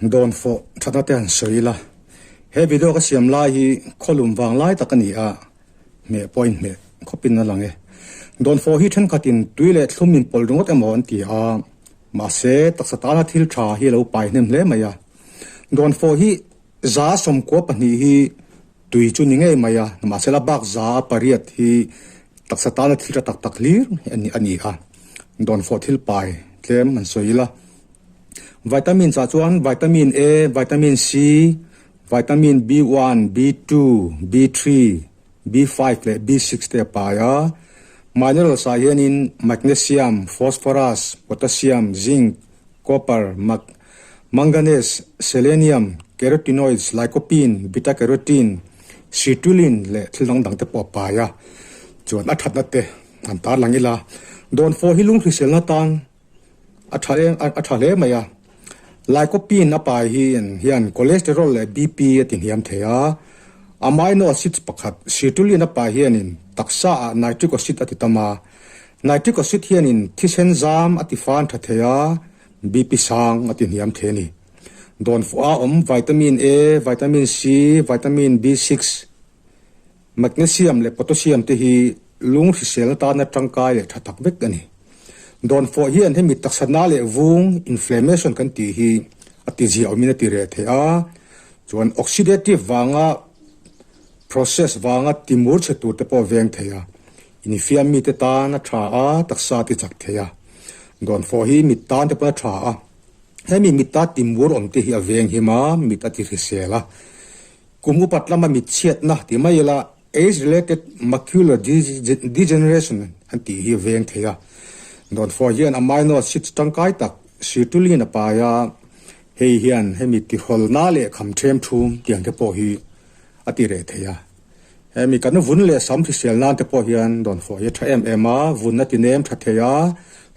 Dawn fawh thatna te han sawi ila, he video ka siam lai hi khawlum vang lai tak a ni a, hmeh pawh a inhmeh khawpin a lang e. Dawn fawh hi thenkhatin tui leh thlum inpawlh ringawt emaw an ti a, mahse taksa tana thil tha hi a lo pai hnem hle mai a. Dawn fawh hi 98% hi tui chu ni ngei mai a, mahsela bak 8% hi taksa tana thil tha tak tak hlir a ni a. Dawn fawh thil pai tlem an sawi ila. Vitamins ah chuan vitamin A, vitamin C, vitamin B1, B2, B3, B5 leh B6 te a pai a. Minerals ah hianin magnesium, phosphorus, potassium, zinc, copper, mag, manganese, selenium, carotenoids, lycopene, beta carotene, citrulline leh thil dang dang te pawh a pai a. Chuan a thatna te an tarlang ila. Dawnfawh hi lung hriselna tan A tha em a tha hle mai a. Lycopene a pai hi hian cholesterol leh BP a ti hniam thei a. Amino acids pakhat citrulline a pai hianin taksa ah nitric acid a ti tam a. Nitric acid hianin thisen zam a ti fan tha thei a, BP sang a ti hniam thei a ni. Dawnfuah a awm vitamin A, vitamin C, vitamin B6, Magnesium leh potassium te hi lung hriselna tana tangkai leh tha tak vek a ni. Dawnfawh hian hemi taksa na leh vung, inflammation kan tih hi a ti ziah awmin a ti reh thei a, chuan oxidative vanga process vanga timur chhe tur te pawh a veng thei a, infiam mite tan a tha a, taksa a ti chak thei a. Dawnfawh hi mit tan te pawh a tha a, hemi mita timur awm te hi a veng him a, mit a ti hrisel a. Kum upat lama mit chhiatna ti mai ila Age related macular degeneration an tih hi a veng thei a. Dawnfawh hian amino acids tangkai tak citrulline a pai a, hei hian hemi tihrawlna leh kham them thum tiang te pawh hi a ti reh thei a. Hemi kan vun leh sam hrisel nan te pawh hian dawnfawh hi a tha em em a, vun a ti nem tha thei a,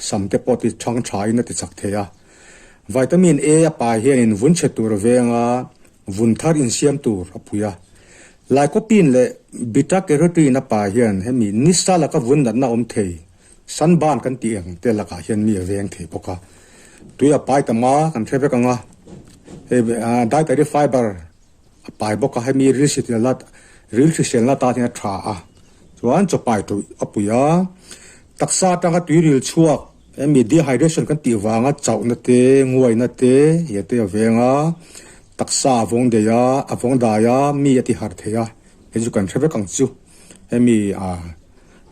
sam te pawh ti thang thain a ti chak thei a. Vitamin A a pai hianin vun chhe tur a veng a, Vun thar insiam tur a pui a. Lycopene leh beta carotene a pa hian hemi nisa laka vun natna awm thei, sunburn kan tih ang te lakah hian mi a veng thei bawk a. Tui a pai tam a, kan hre vek ang a. Hei dietary fiber a pai bawk a, hemi ril hriselna ril hriselna tan hian a tha a. Chuan chaw pai tawih a pui a. Taksa atanga tui ril chhuak hemi dehydration kan tih vanga chauhna te, nguaina te, he te a veng a. Taksa a vawng daih a, a vawng dai a, mi a ti harh thei a, hei chu kan hre vek ang chu. Hemi ah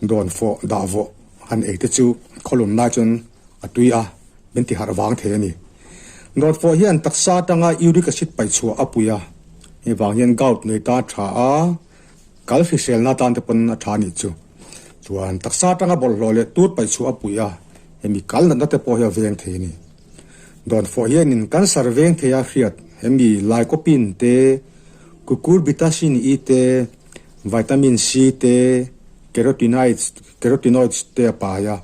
dawn fawh dah vawh han ei te chu khawlum lai chuan a tui a, min ti harh vang thei a ni. Dawn fawh hian taksa atanga uric acid paih chhuah a pui a, hei vang hian gout nei tan a tha a, kal hriselna tan te pawn a tha a nih chu. Chuan taksa atanga bawlhhlawh leh tur paih chhuah a pui a, hemi kal natna te pawh hi a veng thei a ni. Dawnfawh hianin cancer veng thei a hriat hemi lycopene te, cucurbitacin E te, vitamin C te, carotenoids carotenoids te a pai a,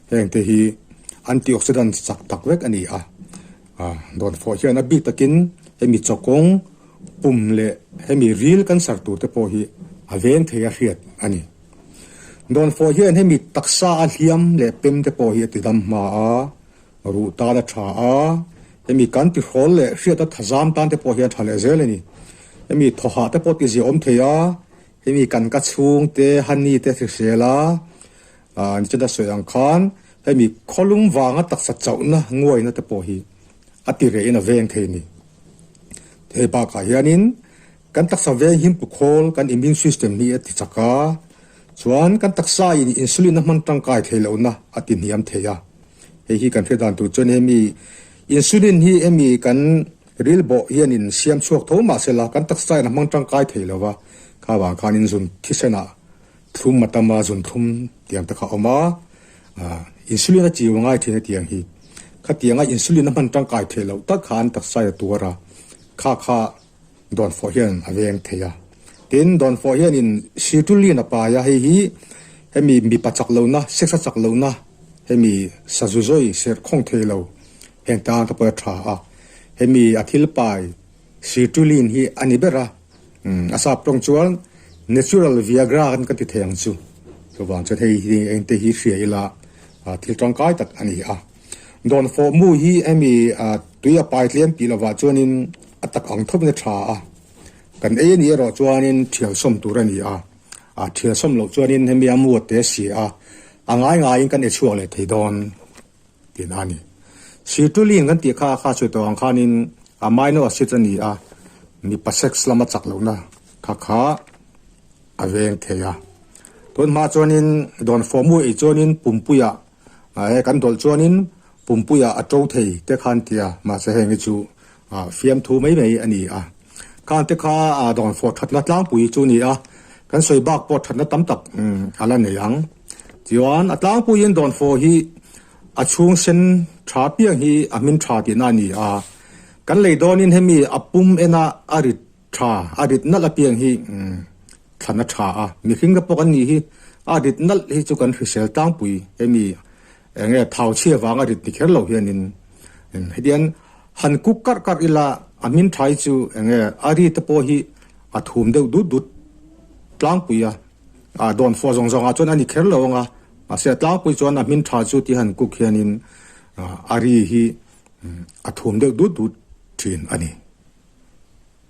heng te hi antioxidants chak tak vek a ni a. Dawnfawh hian a bik takin hemi chawkawng, pum leh hemi ril cancer tur te pawh hi a veng thei a hriat a ni. Dawnfawh hian hemi taksa a hliam leh pem te pawh hi a tidam hma a. Ruh tan a tha a, hemi kan tihrawl leh hriat a thazam tan te pawh hian a tha leh zel a ni. Hemi thawhah te pawh tihzia awm thei a, hemi kan ka chhung te, honey te hrisel a, nichina sawi ang khan hemi khawlum vanga taksa chauhna nguaina te pawh hi a ti rehin a veng thei a ni. Hei bakah hianin kan taksa veng him tu khawl kan immune system hi a ti chak a, chuan kan taksa in insulin a hman tangkai thei lohna a ti hniam thei a. Hei hi kan hre dan tur chuan hemi insulin hi hemi kan ril bawh hianin siam chhuak tho mah sela kan taksa in a hmang tangkai thei lo va, kha vang khanin zun thisenah thlum a tam a, zun thlum tiang te kha a awm a, insulin a chiu a ngai thin hetiang hi. Khatianga insulin a hman tangkai theih loh tak khan taksa in a tuar a, kha kha Dawnfawh hian a veng thei a. Tin, Dawnfawh hianin citrulline a pai a, hei hi hemi mipa chak lohna, sex a chak lohna, hemi sazu zawi serh khawng thei lo heng tan te pawh a tha a. Hemi a thil pai citrulline hi a ni ber a, a sap tawng chuan natural viagra kan kan ti thei ang chu. Chuvang chuan hei hi engte hi hria ila thil tangkai tak a ni a. Dawnfawh mu hi hemi tui a pai tlem tih lovah chuanin a tak ang thawpin a tha a, kan ei a nih erawh chuanin thial sawm tur a ni a, a thial sawm loh chuanin hemi a mu a te si a, a ngai ngaiin kan ei chhuak leh thei dawn tihna a ni. Sirtuline kan tih kha kha sawi tawh ang khanin amino acid a ni a, mipa sex lama chak lohna kha kha a veng thei a. Tun hma chuanin dawnfawh mu ei chuanin pumpuiah he kan dawlh chuanin pumpuiah a to thei te khan tia mahse heng hi chu fiamthu mai mai a ni a. Khang te kha dawnfawh thatna tlangpui chu a ni a, kan sawi bak pawh thatna tam tak a la nei ang. Tichuan a tlangpuiin dawnfawh hi a chhung sen tha piang hi a hmin tha tihna a ni a. Kan lei dawnin hemi a pum ena a rit Tha, a rit nalh apiang hi thlan a tha a, mihring te pawh kan nih hi a rit nalh hi chu kan hrisel tlangpui hemi eng nge thau chhia vang a rit ni kher lo hianin hetiang han kuk karh karh ila a hmin tha hi chu eng nge a ri te pawh hi a thum deuh dut dut tlangpui a, a dawn fawh zawng zawng ah chuan a ni kher lo ang a, mahse a tlangpui chuan a hmin tha chu ti han kuk hianin a ri hi a thum deuh dut dut thin a ni.